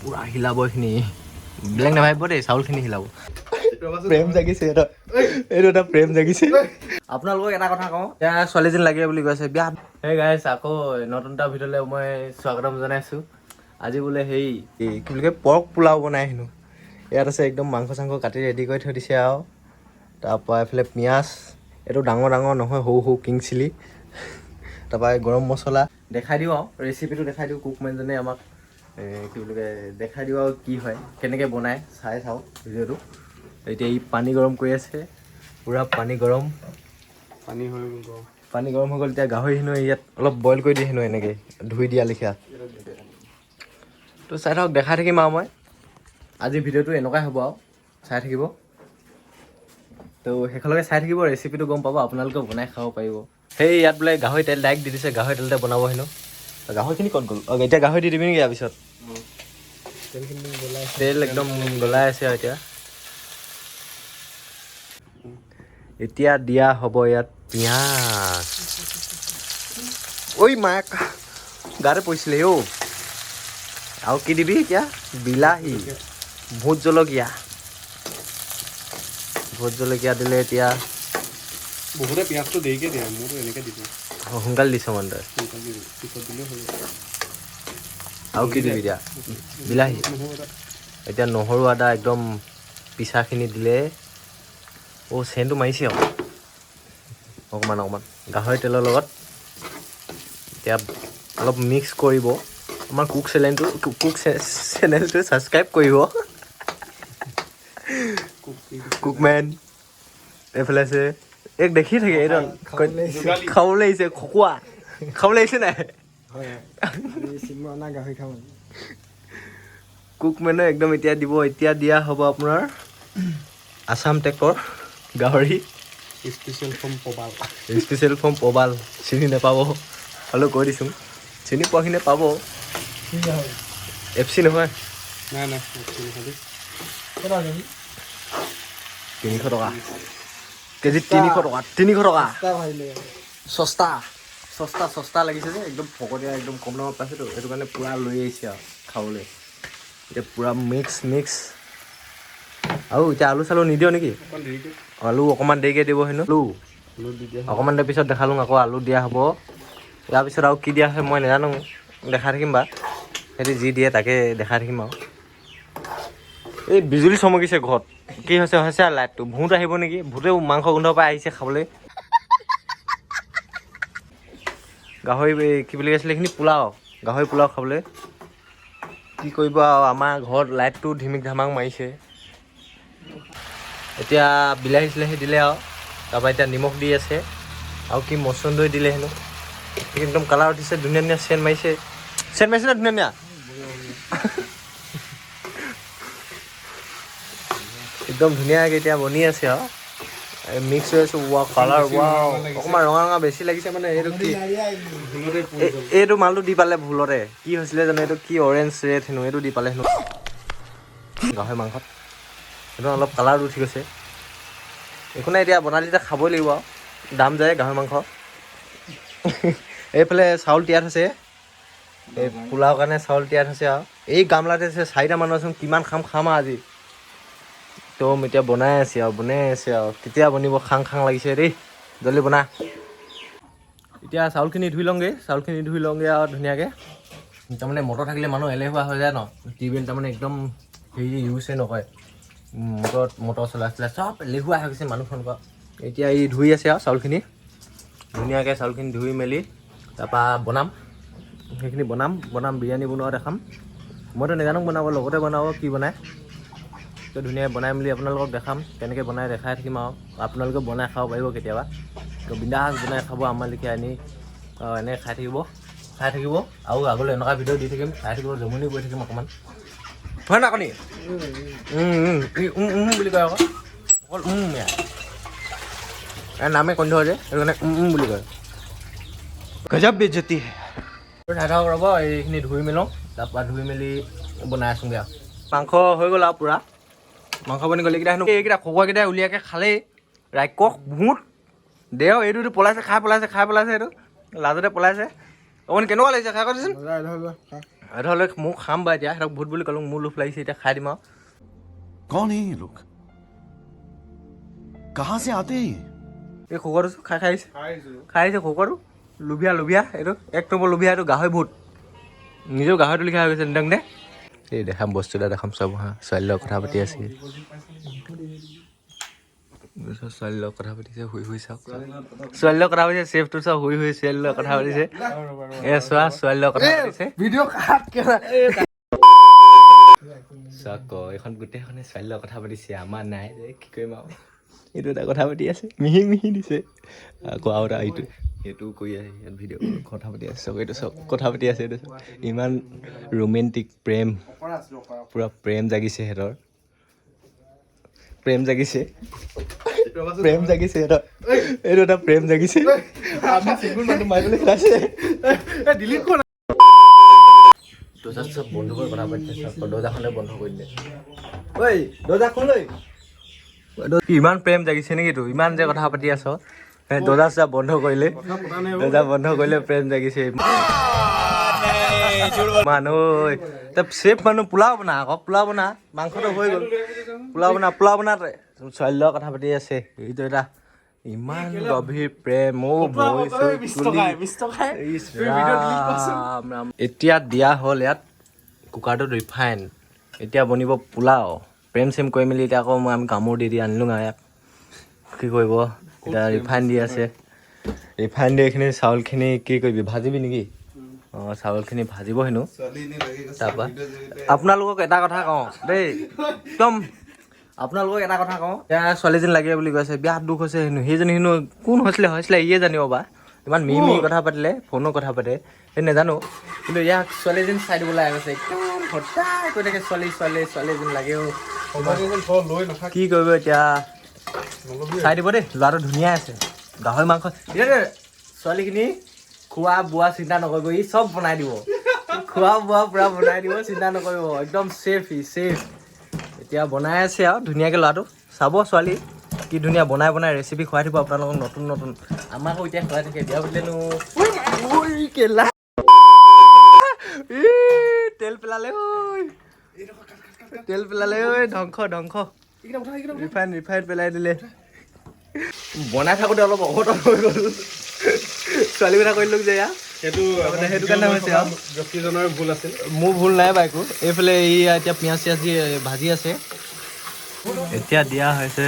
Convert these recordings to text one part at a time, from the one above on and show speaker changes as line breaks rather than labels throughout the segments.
পূৰা হিলাব এইখিনি, বেলেগ নাভাবিব দেই, চাউলখিনি হিলাব। প্ৰেম জাগিছে এটা, এইটো এটা প্ৰেম জাগিছে। আপোনালোকক এটা কথা কওঁ, এতিয়া ছোৱালীজনী লাগে বুলি কৈছে বিয়া। হে গাইছ, আকৌ নতুন এটা ভিডিঅ'লৈ মই স্বাগতম জনাইছোঁ। আজি বোলে হেৰি, এই কি বুলি কয়, পৰ্ক পোলাও বনাই হেনো। ইয়াত আছে একদম মাংস চাংস কাটি ৰেডি কৰি থৈ দিছে আৰু। তাৰপৰা এইফালে পিঁয়াজ, এইটো ডাঙৰ ডাঙৰ নহয়, সৰু সৰু কিং চিলি। তাৰপৰা এই গৰম মছলা দেখাই দিওঁ আৰু ৰেচিপিটো দেখাই দিওঁ। কুকমেনজনে আমাক কি বুলি কয়, দেখাই দিওঁ আৰু কি হয়, কেনেকৈ বনায়, চাই চাওঁ ভিডিঅ'টো। এতিয়া ই পানী গৰম কৰি আছে, পূৰা পানী গৰম।
পানী হৈ গ'ল গৰম।
পানী গৰম হৈ গ'ল। এতিয়া গাহৰি হেনো ইয়াত অলপ বইল কৰি দিয়ে হেনো, এনেকৈ ধুই দিয়া লেখীয়া। তো চাই থাকক, দেখাই থাকিম আৰু মই। আজি ভিডিঅ'টো এনেকুৱাই হ'ব আৰু, চাই থাকিব। তো শেষলৈকে চাই থাকিব, ৰেচিপিটো গম পাব, আপোনালোকেও বনাই খাব পাৰিব। সেই ইয়াত বোলে গাহৰি তেল ডাইৰেক্ট দি দিছে, গাহৰি তেলতে বনাব হেনো। গাহৰিখিনি ক'ত গ'ল? অঁ, এতিয়া গাহৰি দি দিবি নেকি? ইয়াৰ পিছত তেল একদম গলাই আছে আৰু। এতিয়া এতিয়া দিয়া হ'ব ইয়াত পিঁয়াজ। ঐ মাক, গাতে পৰিছিলে অ'। আৰু কি দিবি এতিয়া? বিলাহী, ভোট জলকীয়া। ভোট জলকীয়া দিলে এতিয়া।
বহুতে পিঁয়াজটো দেৰিকৈ দিয়ে, মোৰতো এনেকৈ দি দিওঁ।
সোনকালে দিছ মানে তই?
সোনকালে দি দিওঁ, পিছত দিলেও হৈ যাব।
আৰু কি দিবি এতিয়া? বিলাহী।
নহৰু এটা।
এতিয়া নহৰু আদা একদম পিছাখিনি দিলে। অ', চেনটো মাৰিছে আৰু অকণমান অকণমান গাহৰি তেলৰ লগত। এতিয়া অলপ মিক্স কৰিব। আমাৰ কুক চেনেলটো ছাবস্ক্ৰাইব কৰিব। কুকমেন এইফালে আছে, এক দেখি থাকে এইটো খাবলৈ আহিছে, খকুৱা খাবলৈ আহিছে নাই?
হয়, গাহৰি খাব।
কুকমেনে একদম এতিয়া দিব। এতিয়া দিয়া হ'ব আপোনাৰ আছাম ট্ৰেক্টৰ গাহৰি।
স্পেচিয়েল ফ্ৰম পবাল।
স্পেচিয়েল ফ্ৰম পবাল। চিনি নাপাব, হ'লেও কৈ দিছোঁ, চিনি পোৱাখিনিয়ে পাব। এফ চি নহয়?
নাই নাই, নহয় দেই।
300 টকা কেজি, 300 টকা, 300 টকা। সস্তা সস্তা সস্তা লাগিছে যে একদম ফকতীয়া, একদম কম দামত পাইছেতো, সেইটো কাৰণে পূৰা লৈ আহিছে আৰু খাবলৈ। এতিয়া পূৰা মিক্স মিক্স আৰু। এতিয়া আলু চালু নিদিয় নেকি?
অকণ দেৰিকৈ।
আলু অকণমান দেৰিকৈ দিব হেনো আলু।
আলু দি দিয়া।
অকণমান দেৰি পিছত দেখালোঁ আকৌ আলু দিয়া হ'ব। ইয়াৰ পিছত আৰু কি দিয়া হয় মই নাজানো, দেখাই থাকিম বা সিহঁতি যি দিয়ে তাকে দেখাই থাকিম আৰু। এই বিজুলী চমকিছে ঘৰত, কি হৈছে হৈছে আৰু লাইটটো। ভূত আহিব নেকি? ভূতেও মাংস গোন্ধ পাই আহিছে খাবলৈ। গাহৰি, এই কি বুলি কৈছিলে এইখিনি, পোলাও, গাহৰি পোলাও খাবলৈ। কি কৰিব আৰু, আমাৰ ঘৰত লাইটটো ধিমিক ধামাক মাৰিছে। এতিয়া বিলাহী চিলাহী দিলে আৰু, তাৰপৰা এতিয়া নিমখ দি আছে আৰু কি মচন্দৈ দিলে হেনো। একদম কালাৰ উঠিছে, ধুনীয়া ধুনীয়া চেন মাৰিছে। চেন মাৰিছে নে ধুনীয়া ধুনীয়া? একদম ধুনীয়াকৈ এতিয়া বনি আছে আৰু মিক্স হৈ আছে। ৱা কালাৰ, ৱাও, অকণমান ৰঙা ৰঙা বেছি লাগিছে। মানে এইটো কি,
ভুলতে পৰি গ'ল।
এইটো মালটো দি পালে ভুলতে। কি হৈছিলে জানো, এইটো কি অৰেঞ্জ ৰেড হেনো, এইটো দি পালে হেনো গাহৰি মাংসত। সেইটো অলপ কালাৰটো উঠি গৈছে। একো নাই, এতিয়া বনালি এতিয়া খাবই লাগিব আৰু, দাম যায় গাহৰি মাংস। এইফালে চাউল তিয়াই থৈছে, এই পোলাওৰ কাৰণে চাউল তিয়াই থৈছে। আৰু এই গামলাতে আছে, চাৰিটা মানুহ আছোন, কিমান খাম খাম আৰু আজি। একদম এতিয়া বনাই আছে আৰু, বনাই আছে আৰু, কেতিয়া বনিব, খাং খাং লাগিছে দেই। জল্দি বনা। এতিয়া চাউলখিনি ধুই লওঁগৈ, চাউলখিনি ধুই লওঁগৈ আৰু ধুনীয়াকৈ। তাৰমানে মটৰ থাকিলে মানুহ এলেহুৱা হৈ যায় ন, টিউবৱেল তাৰমানে একদম হেৰি ইউজে নকৰে। মটৰত মটৰ চলাই চলাই চব এলেহুৱা হৈ গৈছে মানুহখন। এতিয়া ই ধুই আছে আৰু চাউলখিনি ধুনীয়াকৈ। চাউলখিনি ধুই মেলি তাৰপৰা বনাম, সেইখিনি বনাম বনাম বিৰিয়ানী বনোৱা দেখাম। মইতো নাজানো বনাব, লগতে বনাব, কি বনায়। তো ধুনীয়াকৈ বনাই মেলি আপোনালোকক দেখাম, কেনেকৈ বনাই দেখাই থাকিম আৰু। আপোনালোকে বনাই খাব পাৰিব কেতিয়াবা। তো বিন্দাছ বনাই খাব, আমাৰ লেখীয়া আনি এনেকৈ খাই থাকিব, খাই থাকিব। আৰু আগলৈ এনেকুৱা ভিডিঅ' দি থাকিম, চাই থাকিব, জমনি কৰি থাকিম অকণমান, হয় না কণী? বুলি কয় আকৌ, অকল ইয়াৰ নামে কন্ধ যে, সেইটো কাৰণে বুলি কয়। গজব বেজতি হে। চাই থাকক, ৰ'ব, এইখিনি ধুই মেলো, তাৰপৰা ধুই মেলি বনাই আছোঁগৈ আৰু। মাংস হৈ গ'ল আৰু, পূৰা মাংস বনি গ'ল। এইকেইটা হেনো, এইকেইটা খকুৱাকেইটা উলিয়াকৈ খালেই। ৰাক্ষস, ভূত, দেও, এইটো পলাইছে, খাই পলাইছে, খাই পলাইছে, এইটো লাজতে পলাইছে। অকণ কেনেকুৱা লাগিছে খাই, কৈছোন। সিহঁতলৈ মোক খাম বাৰু এতিয়া। সিহঁতক ভূত বুলি ক'লোঁ, মোৰ লোভ লাগিছে, এতিয়া খাই দিম আৰু।
कौन है ये लोग? कहां से आते हैं ये?
এই কুকুৰটো খাই খাই আহিছে, খাই আহিছে কুকুৰটো। লোভীয়া লোভীয়া, এইটো এক নম্বৰ লোভীয়া, এইটো গাহৰি ভূত। নিজেও গাহৰিটো লিখা হৈ গৈছে দে দে। এই দেখাম বস্তু এটা দেখাম, চাব হা। ছোৱালীৰ লগত কথা পাতি আছে, ছোৱালীৰ লগত কথা পাতিছে শুই শুই। চাওক, ছোৱালীৰ লগত কথা পাতিছে। চেফটো চাওক, শুই শুই ছোৱালীৰ লগত কথা পাতিছে। এ চোৱা, ছোৱালীৰ লগত কথা পাতিছে।
ভিডিঅ' কাট কেলা।
চাওক ক, এইখন গোটেইখনে ছোৱালীৰ লগত কথা পাতিছে, আমাৰ নাই যে, কি কৰিম আৰু। এইটো এটা কথা পাতি আছে, মিহি মিহি দিছে। আকৌ আৰু এটা এইটো এইটো কৰি আছে। ইয়াত ভিডিঅ' কথা পাতি আছে। চাওক, এইটো চাওক, কথা পাতি আছে এইটো চাওক। ইমান ৰোমেণ্টিক প্ৰেম, পূৰা প্ৰেম জাগিছে সিহঁতৰ, প্ৰেম জাগিছে, প্ৰেম জাগিছে সিহঁতৰ। এইটো এটা প্ৰেম জাগিছে। আমি চিংগুল মানুহ, মাৰিবলৈ খেলাইছে।
ডিলিট কৰ।
দৰ্জা চব বন্ধ কৰি কথা পাতিছে। চাওক, দৰ্জাখনে বন্ধ কৰি দিলে। ঐ, দৰ্জা খোল ঐ। ইমান প্ৰেম জাগিছে নেকি তোৰ? ইমান যে কথা পাতি আছ, এই দৰ্জা চৰ্জা বন্ধ কৰিলে, দৰ্জা বন্ধ কৰিলে প্ৰেম জাগিছে মানুহ। চেফ মানুহ, পোলাও বনা আকৌ, পোলাও বনা। মাংসটো হৈ গ'ল, পোলাও বনা, পোলাও বনা তই। ছোৱালীৰ লগত কথা পাতি আছে। এইটো এটা ইমান গভীৰ প্ৰেম। অ' ভৰি চৰি তুলি।
20 টকাই।
ইছ ৰাম ৰাম। এতিয়া দিয়া হ'ল ইয়াত কুকাৰটোত ৰিফাইন। এতিয়া বনিব পোলাও। প্ৰেম চেম কৰি মেলি এতিয়া আকৌ মই আমি কামোৰ দি দি আনিলোঁ আৰু ইয়াক কি কৰিব। এতিয়া ৰিফাইন দি আছে। ৰিফাইন দি এইখিনি চাউলখিনি কি কৰিবি, ভাজিবি নেকি? অঁ, চাউলখিনি ভাজিব হেনো। তাৰপৰা আপোনালোকক এটা কথা কওঁ দেই, একদম আপোনালোকক এটা কথা কওঁ। এতিয়া ছোৱালীজনী লাগে বুলি কৈছে, বিয়াত দুখ হৈছে হেনো। সেইজনী হেনো কোন হৈছিলে হৈছিলে ইয়ে জানিব বা। ইমান মিহি মিহি কথা পাতিলে, ফোনো কথা পাতে, সেই নাজানো। কিন্তু ইয়াক ছোৱালীজনী চাই দিবলৈ গৈছে। একদম সদায় কৈ থাকে, ছোৱালী ছোৱালী ছোৱালীজনী লাগেও।
লৈ নাথাক।
কি কৰিব এতিয়া? চাই দিব দেই, ল'ৰাটো ধুনীয়া আছে। গাহৰি মাংস এতিয়া দেই, ছোৱালীখিনি খোৱা বোৱা চিন্তা নকৰিব, ই চব বনাই দিব। খোৱা বোৱা পূৰা বনাই দিব, চিন্তা নকৰিব। একদম ছেফ, ই ছেফ। এতিয়া বনাই আছে আৰু ধুনীয়াকৈ ল'ৰাটো। চাব, ছোৱালী কি ধুনীয়া বনাই বনাই ৰেচিপি খুৱাই দিব আপোনালোকক নতুন নতুন। আমাকো এতিয়া খুৱাই থাকে। বিয়া পাতিলেনো ঐ কেলা। ই, তেল পেলালে ঐ, তেল পেলালে ঐ। ধ্বংস ধ্বংস। ৰিফাইন ৰিফাইন পেলাই দিলে। বনাই থাকোঁতে অলপ অঘটন হৈ গ'ল। ছোৱালী কথা কৰিলোঁ যে এয়া।
সেইটো
মানে সেইটো কাৰণে হৈছে আৰু।
ব্যক্তিজনৰ ভুল আছিল।
মোৰ ভুল নাই বাইকো। এইফালে এই এতিয়া পিঁয়াজ চিয়াজ দি ভাজি আছে। এতিয়া দিয়া হৈছে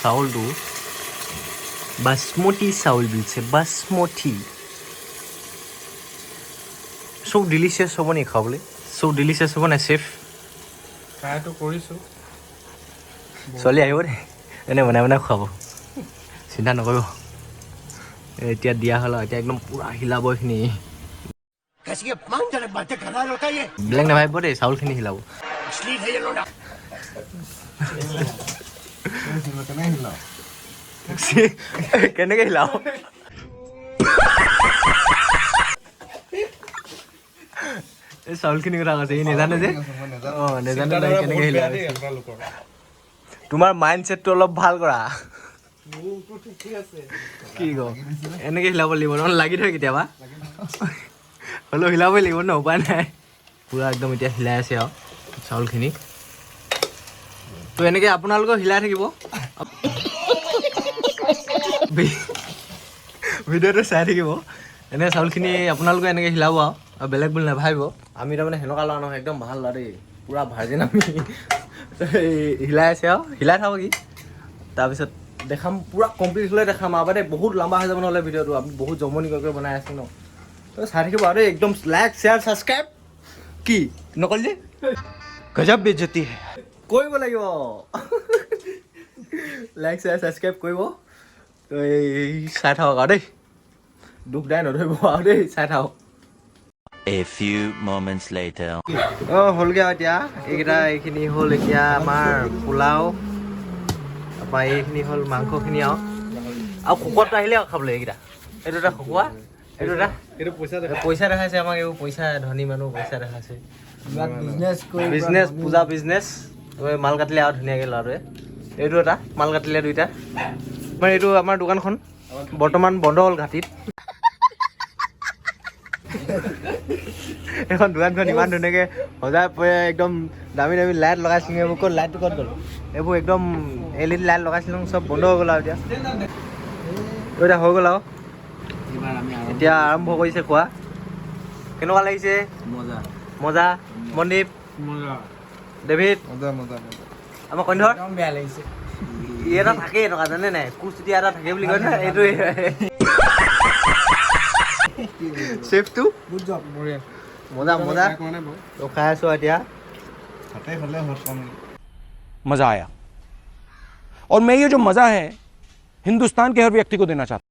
চাউলটো। বাসমতী চাউল দিছে, বাসমতী। চ' ডিলিচিয়াছ হ'ব নেকি খাবলৈ? চ' ডিলিচিয়াছ হ'ব নাই চেফ?
ট্ৰাইটো কৰিছোঁ।
ছোৱালী আহিব দেই, এনে বনাই বনাই খুৱাব, চিন্তা নকৰিব। এতিয়া দিয়া হ'ল আৰু এতিয়া একদম পূৰা হিলাব এইখিনি।
कैसी अपमानजनक बातें कर रहा होता है ये।
বেলেগ নাভাবিব দেই, চাউলখিনি হিলাব।
अश्लील है ये लोडा।
কেনেকৈ হিলাও?
কেনেকে হিলাও? এই চাউলখিনি কথা কৈছে, ই নেজানে যে। অঁ, নেজানে নাই কেনেকে হিলাব।
দেই আপোনালোকৰ।
তোমাৰ মাইণ্ড ছেটটো অলপ ভাল কৰা।
মোৰতো ঠিকেই আছে।
কি ক, এনেকে হিলাব লাগিব নহ'লে লাগি ধৰে কেতিয়াবা। হ'লেও হিলাবই লাগিব ন, উপায় নাই। পূৰা একদম এতিয়া হিলাই আছে আৰু চাউলখিনি। তো এনেকে আপোনালোকেও হিলাই থাকিব, ভিডিঅ'টো চাই থাকিব। এনে চাউলখিনি আপোনালোকে এনেকে হিলাব আৰু বেলেগ বুলি নাভাবিব। আমি তাৰমানে সেনেকুৱা ল'ৰা নহয়, একদম ভাল ল'ৰা দেই, পূৰা ভাৰ্জিন আমি। এই হিলাই আছে আৰু হিলাই থাকক কি। তাৰপিছত দেখাম, পূৰা কমপ্লিট হ'লে দেখাম আৰু দেই। বহুত লম্বা হৈ যাব নহ'লে ভিডিঅ'টো। আমি বহুত জমনি কৰি কৰি বনাই আছোঁ ন। তো চাই থাকিব আৰু দেই। একদম লাইক, শ্বেয়াৰ, ছাবস্ক্ৰাইব কি নকল যে
गजब बेइज्जती है।
কৰিব লাগিব। লাইক, শ্বেয়াৰ, ছাবস্ক্ৰাইব কৰিব। তো এই চাই থাকক আৰু দেই, দুখ দাই নধৰিব আৰু দেই, চাই থাকক।
A few moments later.
অঁ, হ'লগৈ আৰু এতিয়া এইকেইটা এইখিনি হ'ল এতিয়া আমাৰ পোলাও, তাৰপৰা এইখিনি হ'ল মাংসখিনি আৰু শুকুৱাটো আহিলে আৰু খাবলৈ এইকেইটা। এইটো এটা শুকুৱা, এইটো এটা।
এইটো পইচা দেখা।
পইচা দেখাইছে আমাক এইবোৰ, পইচা, ধনী মানুহ, পইচা দেখাইছে।
বিজনেছ কৰি।
বিজনেছ, পূজা বিজনেছ। মাল কাটিলে আৰু ধুনীয়াকৈ ল'ৰাটোৱে। এইটো এটা মাল কাটিলে দুইটা। মানে এইটো আমাৰ দোকানখন বৰ্তমান বন্ধ হ'ল ঘাটিত। এইখন দোকানখন ইমান ধুনীয়াকৈ সজাই পৰাই একদম দামী দামী লাইট লগাইছিলোঁ। এইবোৰ ক'ত লাইটটো ক'ত গ'ল? এইবোৰ একদম এলইডি লাইট লগাইছিলোঁ, চব বন্ধ হৈ গ'ল। আৰু এতিয়া তো এতিয়া হৈ গ'ল আৰু।
এইবাৰ আমি
এতিয়া আৰম্ভ কৰিছে খোৱা। কেনেকুৱা লাগিছে?
মজা।
মজা। মনদীপ?
মজা।
ডেভিড?
মজা, মজা, মজা।
আমাৰ কণ্ঠৰ
একদম বেয়া লাগিছে।
ই এটা থাকেই এনেকুৱা, জানে নাই, কুচুটীয়া এটা থাকে বুলি কয় নহয়, এইটোৱে চেফটো।
Good job.
বঢ়িয়া।
মজা, মজা।
খোৱা নাই বাৰু।
তো খাই আছো এতিয়া।
হাতে হ'লে হত কম।
मज़ा आया और मैं ये जो मज़ा है, हिंदुस्तान के हर व्यक्ति को देना चाहता हूँ।